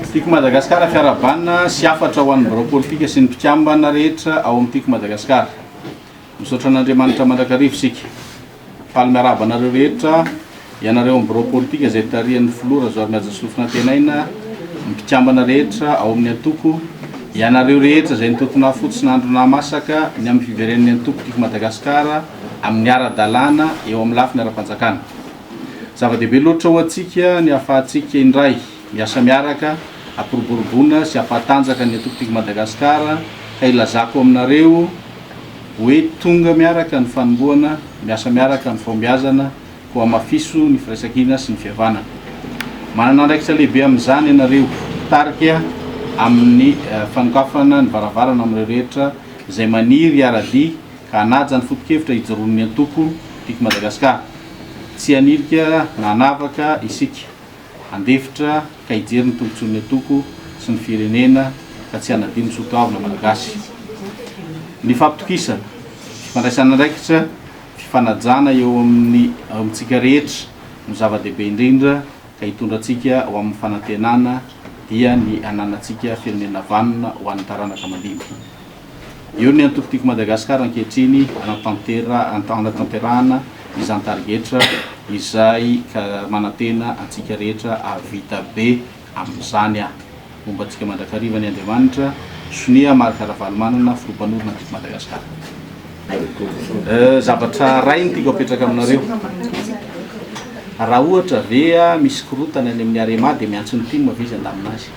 Tiako Madagasikara Fiarahabana sy hafatra ho an'ny birao politika sy ny mpikambana rehetra ao amin'ny Tiako Madagasikara. Misaotra an'Andriamanitra mandrakariva isika. Faly miarahaba anareo rehetra, ianareo amin'ny birao politika izay tarihan'ny filoha Rajoarimihaja Solofonantenaina, ny mpikambana rehetra ao amin'ny antoko, ianareo rehetra izay nitontona fotsy sy nahandro nahamasaka ny amin'ny fiverenan'ny antoko Tiako Madagasikara amin'ny ara-dalàna eo amin'ny lafiny ara-panjakana. Zava-dehibe loatra ho antsika ny hahafahantsika indray miasa miaraka hampiroboroboana sy hampahatanjaka ny antoko Tiako Madagasikara ka ilazako aminareo hoe tonga miaraka ny fanombohana, miasa miaraka ny fahombiazana, koa hamafiso ny firaisankina sy ny fihavanana. Manana andraikitra lehibe amin'izany ianareo mpitarika amin'ny fanokafana ny varavarana amin'ireo rehetra izay maniry hiara-dia ka hanaja ny foto-kevitra ijoroan'ny antoko Tiako Madagasikara. Tsy hanilika na hanavaka isika. Handefitra ka hijery ny tombontsoan'ny antoko sy ny firenena ka tsy hanadino ny soatoavina malagasy. Ny fampitokisana, fifandraisana andraikitra, fifanajana eo amin'ny amintsika rehetra no zava-dehibe indrindra ka hitondra antsika ho amin'ny fanantenana dia ny hananantsika firenena vanona ho an'ny taranaka mandimby. Eo ny antoko Tiako Madagasikara ankehitriny hanatanterahana izany tarigetra izay ka manantena antsika rehetra hahavita be amin'izany aho. Homba antsika mandrakariva anie Andriamanitra. Sonia Marc Ravalomanana, Filoha mpanorina ny Tiako Madagasikara. Zavatra iray no tiako apetraka aminareo. Raha ohatra ve misy korontana any amin'ny Arema dia miantso ny tim ve izy handamina azy?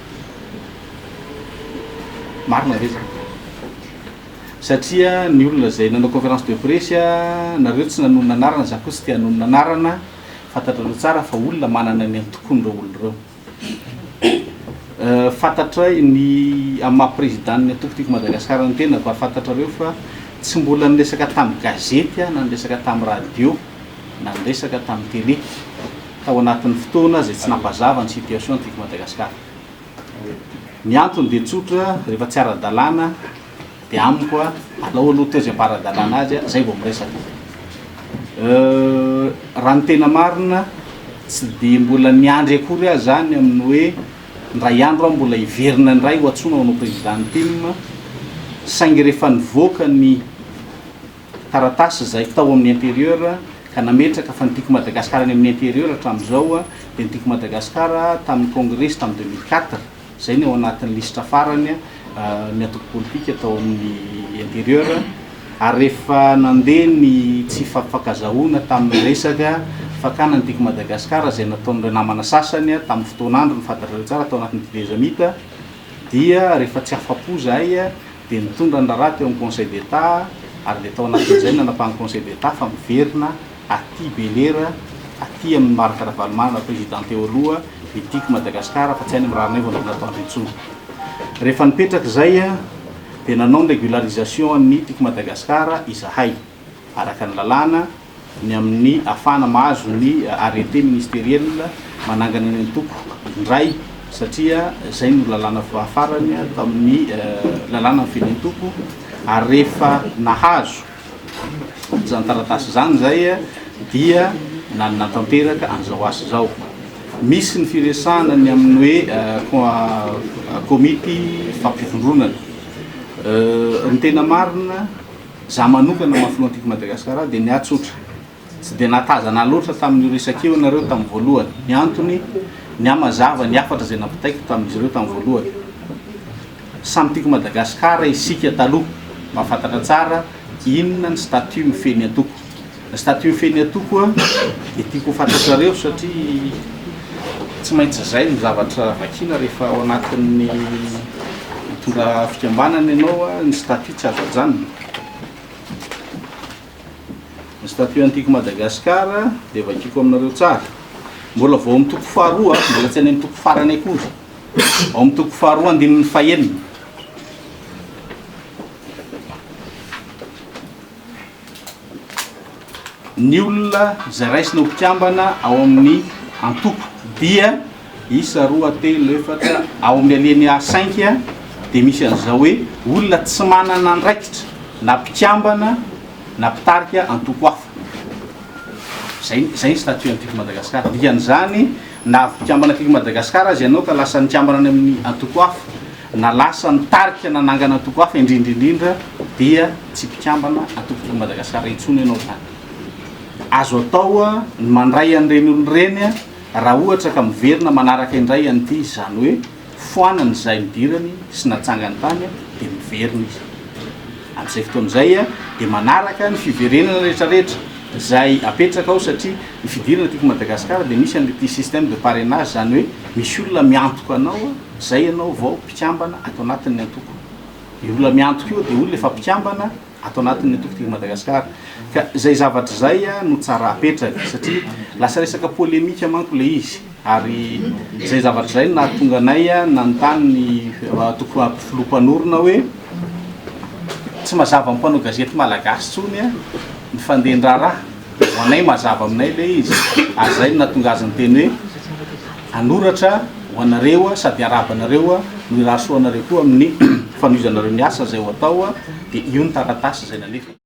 Marina ve zany? Satria ny olona izay nanao conférence de presse, nareo tsy nanonona anarana, za koa tsy te hanonona anarana, fantatrareo tsara fa olona manana ny antokony ireo olona ireo. Fantatray ny amin'ny maha président-n'ny antoko Tiako Madagasikara ny tenako ary fantatrareo fa tsy mbola niresaka tamin'ny gazety aho na niresaka tamin'ny radio na niresaka tamin'ny télé tao anatin'ny fotoana izay tsy nampazava ny situation Tiako Madagasikara. Ny antony dia tsotra, rehefa tsy ara-dalàna dia amiko alao aloha teo izay mba ara-dalàna azy zay vao miresaka. Raha ny tena marina tsy dia mbola niandry akory aho zany amin'ny hoe indray andro aho mbola hiverina indray ho antsoina ho hanao président ny tim, saingy rehefa nivoaka ny taratasy izay tao amin'ny intérieur ka nametraka fa ny Tiako Madagascar any amin'ny intérieur hatramin'izao dia ny Tiako Madagascar tamin'ny kongresy tamin'ny 2004 izay ny ao anatin'ny lisitra farany ny antoko politika tao amin'ny intérieur ary rehefa nandeha ny tsy fampifakazahoana tamin'ny resaka fakana ny Tiako Madagascar izay nataon'ireo namana sasany tamin'ny fotoan'andro ny fantatrareo tsara tao anatin'ny tetezamita dia rehefa tsy afa-po izahay dia nitondra ny raharaha teo amin'ny Conseil d'Etat ary dia tao anatin'izay no nanapahan'ny Conseil d'Etat fa miverina aty Belera, aty amin'i Marc Ravalomanana Président teo aloha ny Tiako Madagascar fa tsy any amin'ny Raharinaivo Andrianatoandro intsony. Rehefa nipetraka izay dia nanao ny régularisation an'ny Tiako Madagascar izahay araka ny lalàna, ny amin'ny ahafahana mahazo ny arrêté ministériel manangana ny antoko indray satria izay no lalàna farany tamin'ny lalàna mifehy ny antoko ary rehefa nahazo izany taratasy izany izay dia nanatanteraka an'izao asa izao. Misy ny firesahana ny amin'ny hoe komity fampivondronana. Ny tena marina Za manokana maha filoha antiako Madagascar ahy dia ny ahy tsotra, tsy dia nahatazana ahy loatra tamin'io resaka io ianareo tamin'ny voalohany, ny antony, ny ahy mazava ny hafatra izay nampitaiko tamin'izy ireo tamin'ny voalohany, samy tiako Madagascar isika taloha, mahafantatra tsara inona ny statut mifehy ny antoko, ny statut mifehy ny antoko dia tiako ho fantatrareo satria tsy maintsy izay no zavatra vakiana rehefa ao anatin'ny mitondra fikambanana ianao, ny statut tsy azo ajanona. Ny statut antiako Madagascar dia vakiako aminareo tsara. Mbola vao amin'ny toko faharoa, mbola tsy any amin'ny toko farany akory. Ao amin'ny toko faharoa andininy fahenina. Ny olona izay raisina ho mpikambana ao amin'ny antoko dia isa roa, telo, efatra, ao amin'ny alinéa cinq dia misy an'izao hoe olona tsy manana andraikitra na mpikambana na mpitarika antoko hafa. Izay, izay ny statut antiako Madagascar. Dikan'izany, Na avy mpikambana Tiako i Madagasikara aza ianao ka lasa nikambana any amin'ny antoko hafa, na lasa nitarika nanangana antoko hafa indrindra indrindra dia tsy mpikambana antoko Tiako i Madagasikara intsony ianao izany. Azo atao ny mandray an'ireny olona ireny raha ohatra ka miverina manaraka indray an'ity izy, izany hoe foanany izay nidirany sy natsangany tany dia miverina izy. Amin'izay fotoana izay dia manaraka ny fiverenana rehetrarehetra izay apetraka ao satria ny fidirana tiako Madagasikara dia misy an'ity système de parrainage izany hoe misy olona miantoka anao izay ianao vao mpikambana ato anatin'ny antoko. Io olona miantoka io dia olona efa mpikambana ato anatin'ny antoko Tiako Madagasikara. Ka izay zavatra izay no tsara apetraka satria lasa resaka polémique manko ilay izy ary izay zavatra izay no nahatonga anay nanontany ny antoko filoha mpanorina hoe tsy mazava amin'ny mpanao gazety malagasy intsony ny fandehan-draharaha. Ho anay mazava aminay ilay izy ary izay no nahatonga azy niteny hoe hanoratra ho anareo sady hiarahaba anareo no hirary soa anareo koa amin'ny fanohizanareo ny asa izay ho atao dia io ny taratasy izay nalefa.